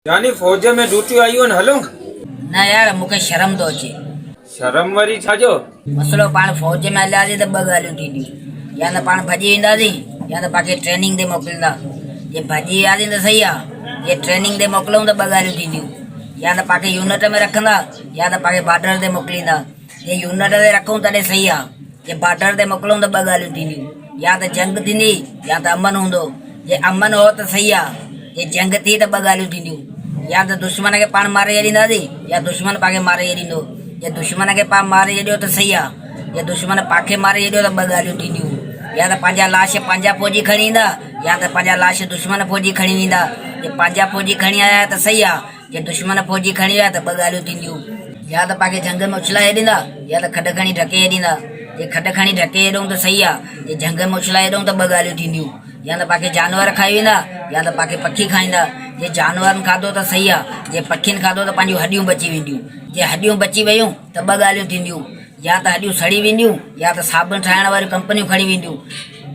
جاني فوج ۾ ڊيوٽيون آيون آهن هلون؟ نه يار مون کي شرم ٿو اچي. شرم وري ڇا جو؟ مسئلو پاڻ فوج ۾ هلياسين ته ٻه ڳالهيون ٿينديون يا ته پاڻ ڀڄي وينداسين يا ته پاڻ کي ٽريننگ تي موڪليندا. جي ڀڄي وياسين ته صحيح آ جي ٽريننگ تي موڪليون ته ٻه ڳالهيون ٿينديون يا ته پاڻ کي يونٽ ۾ رکندا يا ته پاڻ کي بارڊر تي موڪليندا. جي يونٽ تي رکون تڏهن صحيح آ جي بارڊر تي موڪلون ته ٻه ڳالهيون ٿينديون يا ته جنگ ٿيندي يا ته امن هوندو جي امن هو ته صحيح آ جي جنگ ٿي ته ٻه ڳالهيون ٿينديون يا ته دشمن کي پاڻ ماري ڇڏينداسين يا دشمن پاڻ کي ماري ڇڏيندو جي دشمن کي پاڻ ماري ڇڏيو ته صحيح آ جي دشمن پاڻ کي ماري ڇڏيو ته ٻه ڳالهيون ٿينديون يا ته پنهنجا لاش پنهنجا فوجي کڻي ايندا يا ته پنهنجا لاش دشمن فوجي کڻي ويندا جي پنهنجا فوجي کڻي آيا ته صحيح آ جي دشمن فوجي کڻي ويا ته ٻه ڳالهيون ٿينديون، يا ته پاکي جهنگ ۾ اڇلائي ڇڏيندا يا ته کڏ کڻي ڍڪي ڇڏيندا. جي کڏ کڻي ڍڪي ڇڏيون ته صحيح آ، جي جهنگ ۾ اڇلائي ڇڏيون ته ٻه ڳالهيون ٿينديون، يا ته پاکي جانور کائي ويندا يا ته پاکي پکي کائيندا. جي جانورن کاڌو ته صحيح آ، جي پکين کاڌو ته پنهنجون هڏيون بچي وينديون. جي هڏيون بچي ويون ته ٻه ڳالهيون ٿينديون، يا ته هڏيون سڙي وينديون يا ته صابڻ ٺاهڻ واريون ڪمپنيون کڻي وينديون.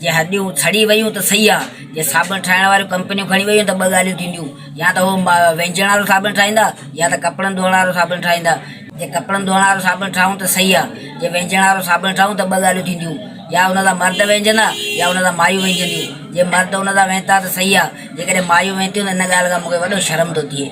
جي هڏيون سڙي ويون ته صحيح آ، جي صابڻ ٺاهڻ واريون ڪمپنيون کڻي ويون ته ٻه ڳالهيون ٿينديون، يا ته هو وهنجڻ وارو صابڻ ٺاهيندا يا ته ڪپڙن ڌوئڻ وارو صابڻ ٺاهيندا. جي ڪپڙن ڌوئڻ وارو صابڻ ٺاهون ته صحيح آ، جي وهنجڻ وارو صابڻ ٺاهون ته ٻه ڳالهيون ٿينديون، يا ان سان مرد وهنجندا يا ان سان مايون وهنجنديون. جي مرد ان سان وهنتا ته صحيح آ، جيڪڏهن مايون وهنتيون ته ان ڳالهه کان مون کي وڏو شرم ٿو ٿئي.